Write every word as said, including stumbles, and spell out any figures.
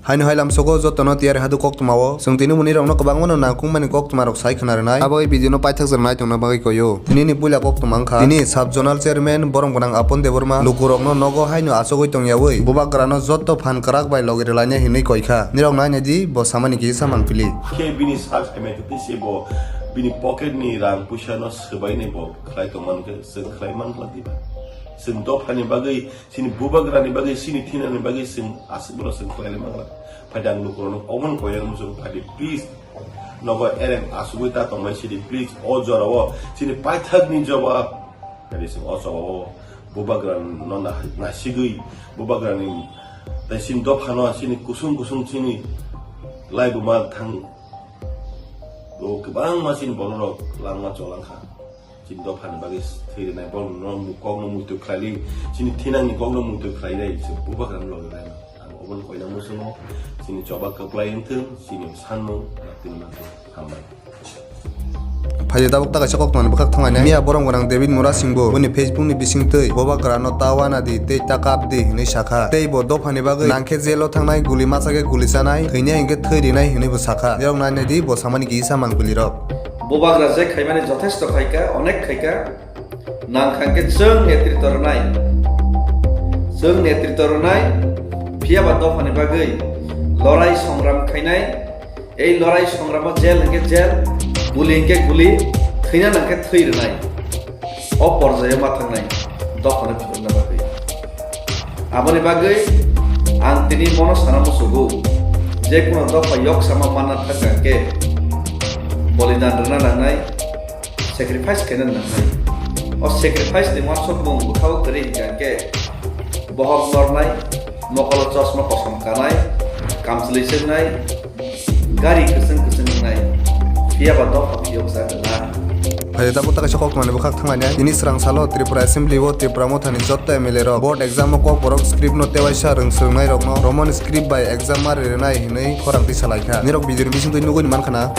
Haino hai lamsogo jotono tiyar hadu koktwmao. Chwng tini mwnwi rokno kwbangmano nangkukmani koktwma rok sai khna rwnai. Abo ei video no paithak jora nai tongna bagwi koyo. Tini ni puila koktwma wngkha. Tini sub zonal chairman borom gwnang Apon Debbarma lukurokno nogo haino achugwi tongyawi bubagrano jotto phan kwrak bai logi rwlainai hinwi koikha. Nirok nainai di bo samani kisa mangpili. Khe bini sak hai mai twi se bo bini pocket ni rang puisa no swbai ni bo khlai tongmani khe chwng khlai man glak diba. Chwng dophani bagwi Chini bubagrani bagwi, chini thinani bagwi chwng aswk borok chwng khlai mangla. Phaidi ang lukurokno omono koyang muchung phaidi, please. Nogo ereng asugwi ta tongmani sidi, please. O jorao chini paithakni jawab. Phaidi chwng o jawabo bubagrano na-, nasigwi, bubagrani tei chini dophano chini kusung kusung chini laibuma thang. O kwbangma chini bororok langma cholangkha. Chini dophani bagwi thwi rwnai, borokno mu-, kokno muitu khlaili, chini thinangni kokno muitu khlainai, se bubagrano logi laino. Ang obono koina muchungo, chini choba kwplai wngthung, chini sanmung, tini mangthung. Hambai. Phaidi tabuk ta kaisa koktwmani bwkhak thanglainai. Miya borom gwnang David Murasing bo boni Facebook ni bisingtwi bubagrano ta wana di tei ta kap di hinwi sakha. Tei bo dophani bagwi nangkhe jail o thangnai, guli masa khe guli chanai, thwini hinkhe thwi rinai hinwi bo sakha. Nirok nainai di bo samani kisa mangpili rok. Bubagra je khaimani jothesto khaika, onek khaika, nangkha khe chwng netrito rwnai. Chwng netrito rwnai, phiyaba dophani bagwi lorai songram khainai, ei lorai songramo jail hinkhe jail, guli hinkhe guli, thwina nangkhe thwi rwnai. O porjaio ma thangnai, dophano philokna bagwi. Aboni bagwi ang tini mono sana musugo, je kuno dopha yok sama manna thangkha khe bolidan rwna nangnai, sacrifice khaina nangnai. O sacrifice ni uansukmung bwkhao kwrwi hinkha khe bohok nornai, mokolo chosma kosom kanai, kamchwlwi chwngnai, gari kwchwng kwchwng wngnai, phiyaba dopha phiyokjak wngna. Phaidi tabuk ta kaisa koktwmani bwkhak thanglainai. Tini swrang salo Tripura Assembly o Tipra Mothani jotto M L A rok board exam o Kokborok script no tewaisa rwng swrwngnairokno Roman script bai exam ma rinai hinwi khorang twi salaikha. Nirok video ni bisingtwi nugwi mankha na.